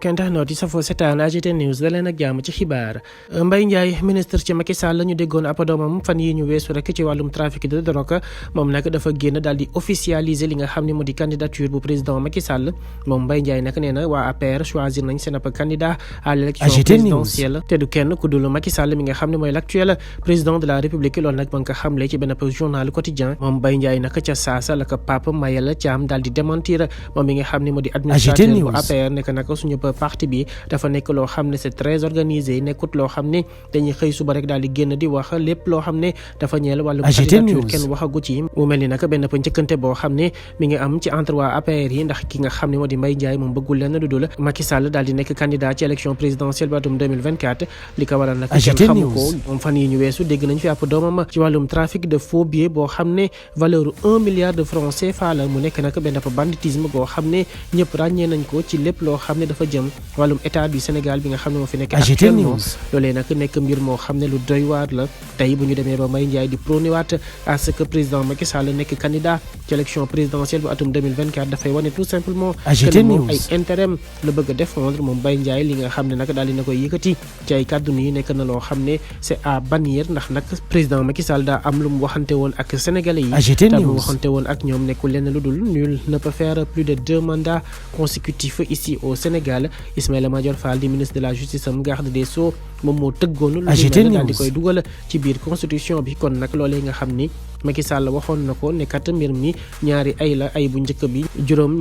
Kenn di safoo setaan AGT News daleen ak jàmm ci xibaar. Mbaye Ndiaye ministre ci Macky Sall ñu déggoon ab doomam fan yi ñu weesu rek ci wàllum trafic de drogue moom nag dafa génn daal di officialiser li nga xam ne moo di candidature bu président Macky Sall moom Mbaye Ndiaye nag nee na waa APR choisir nañ seen ab candidat à l'élection présidentielle te du kenn ku dul Macky Sall mi nga xam ne mooy l'actuel président de la République loolu nag ba nga ko xamle ci benn journal quotidien moom Mbaye Ndiaye nag ca saasa la ko Pape Mayel Thiam daal di démentir moom mi nga xam ne moo di administrateur bu APR nekk nag suñu parti bi dafa nekk loo xam ne c'est très organisé nekkut loo xam ne dañuy xëy suba rek daal di génn di wax lépp loo xam ne dafa ñeel wàllu candidature kenn waxagu ci mu mel ni nag benn njëkkante boo xam ne mi ngi am ci entre waa APR yi ndax ki nga xam ne moo di Mbaye Ndiaye moom bëggul lenn lu dul Macky Sall daal di nekk candidat ci élection présidentielle bu atum 2024 li ko waral nag kenn xamu ko moom fan yi ñu weesu dégg nañ fi ab doomam ci wàllum trafic de faux billets boo xam ne valeur 1 milliard de francs CFA la mu nekk nag benn banditisme boo xam ne ñëpp ràññee nañ ko ci lépp loo xam ne dafa jëm wàllum état du Sénégal bi nga xam ne moo fi nekk actuellement loolee nag nekk mbir moo xam ne lu doy waar la tey bu ñu demee ba Mbaye Ndiaye di prôné waat à ce que président Macky Sall nekk candidat ci élection présidentielle bu atum 2024 dafay wane tout simplement que moom ay intérêt la bëgg a défendre moom Mbaye Ndiaye li nga xam ne nag daal dina koy yëkkati ci ay kàddu yi nekk na loo xam ne c'est à bannir ndax nag président Macky Sall daa am lu mu waxante woon ak sénégalais yi te mu waxante woon ak ñoom nekkul lenn lu dul nul ne peut faire plus de 2 mandats consécutifs ici au Sénégal. Ismaïla Madior Fall di ministre de la justice am garde des sceaux moom moo tëggoon lu mel daal di koy dugal ci biir constitution bi kon nag loolee nga xam ni Macky Sall waxoon na ko nekkat mbir mi ñaari ay la ay bu njëkk bi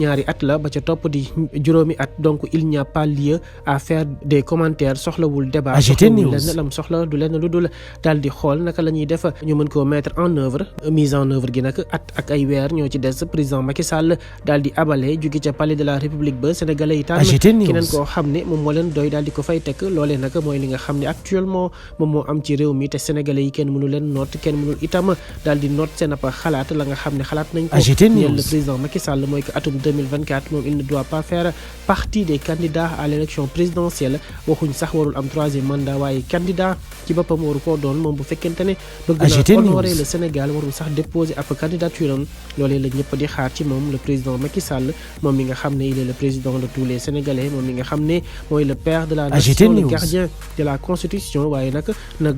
ñaari at la ba ca topp di juróomi at donc il n'y a pas lieu à faire des commentaires soxlawul débat soxlawul lenn lam soxla du lenn lu dul daal di xool naka la ñuy def ñu mën koo mettre en œuvre mise en œuvre gi nag at ak ay weer ñoo ci des président Macky Sall daal di abale jóge ca palais de la République ba sénégalais yi tànn keneen koo xam ne moom moo leen doy daal di ko fay teg loolee nag mooy li nga xam ne actuellement moom moo am ci réew mi te sénégalais yi kenn mënu leen noot kenn mënul itam daal di noot seen ab xalaat la nga xam ne xalaat nañ ko ñeel le président Macky Sall mooy que atum 2024 moom il ne doit pas faire partie des candidats à l'élection présidentielle waxuñ sax warul am 3e mandat waaye candidat ci boppam waru koo doon moom bu fekkente ne bëgg na honorer le Sénégal warul sax déposer ab candidature am loolee la ñëpp di xaar ci moom le président Macky Sall moom mi nga xam ne il est le président de tous les Sénégalais moom mi nga xam ne mooy le père de la nation le gardien de la constitution waaye nag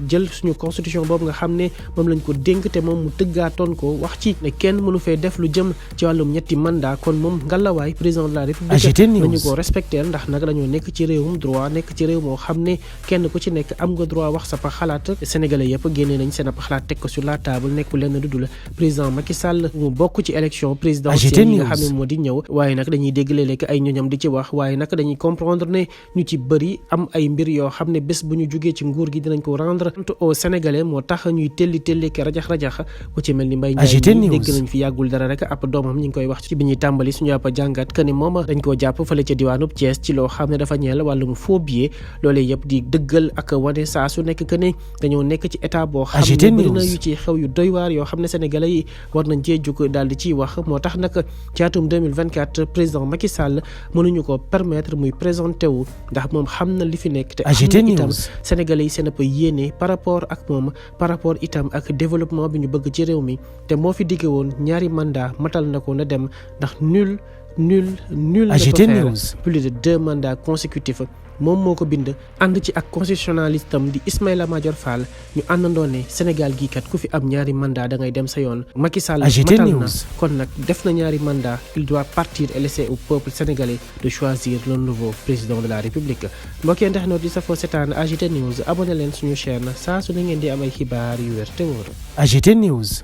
jël suñu constitution boobu nga xam ne moom lañ ko dénk te moom mu tëggaatoon ko wax ci ne kenn mënu fee def lu jëm ci wàllum ñetti mandat kon moom ngalawaay président de la République nañu ko respecter ndax nag dañoo nekk ci réewum droit nekk ci réew moo xam ne kenn ku ci nekk am nga droit wax sa xalaat sénégalais yëpp génnee nañ seen ab xalaat teg ko sur la table nekkul lenn lu dul président Macky Sall mu bokk ci élection présidentielle yi nga xam ne moo di ñëw waaye nag dañuy dégg léeg-léeg ay ñoñam di ci wax waaye nag dañuy comprendre ne ñu ci bëri am ay mbir yoo xam ne bés bu ñu jugee ci nguur gi dinañ ko rendre au sénégalais moo tax ñuy telli ke rajax ku ci mel ni Mbaye Ndiaye dégg nañ fi yàggul dara rek ab doomam ñu ngi koy wax ci bi ñuy tàmbali suñu àpp jàngat que ni moom dañ koo jàpp fële ca diwaanub Thiès ci loo xam ne dafa ñeel wàllum faux billets loolee yëpp di dëggal ak wane saa su nekk que ne dañoo nekk ci état boo xam ne bëri na yu ci xew yu doy waar yoo xam ne sénégalais yi war nañ cee jóg daal di ciy wax moo tax nag ci atum 2024 président Macky Sall mënuñu ko permettre muy présenté wu ndax moom xam na li fi nekk te xam na itam sénégalais yi seen ëpp yéene par rapport ak moom par rapport itam ak développement bi ñu bëgg ci réew mi te moo fi digge woon ñaari mandat matal na ko na dem ndax nul ne peut faire plus de 2 mandats consécutifs moom moo ko bind ànd ci ak constitutionnaliste am di Ismaïla Madior Fall ñu àndandoo ne Sénégal gii kat ku fi am ñaari mandat da ngay dem sa yoon Macky Sall matal na kon nag def na ñaari mandat il doit partir et laisser au peuple sénégalais de choisir le nouveau président de la République mbokk yi internautes di safoo seetaan AGT News abonné leen suñu chaîne saa su ne ngeen di am ay xibaar yu wér te wóor. AGT News.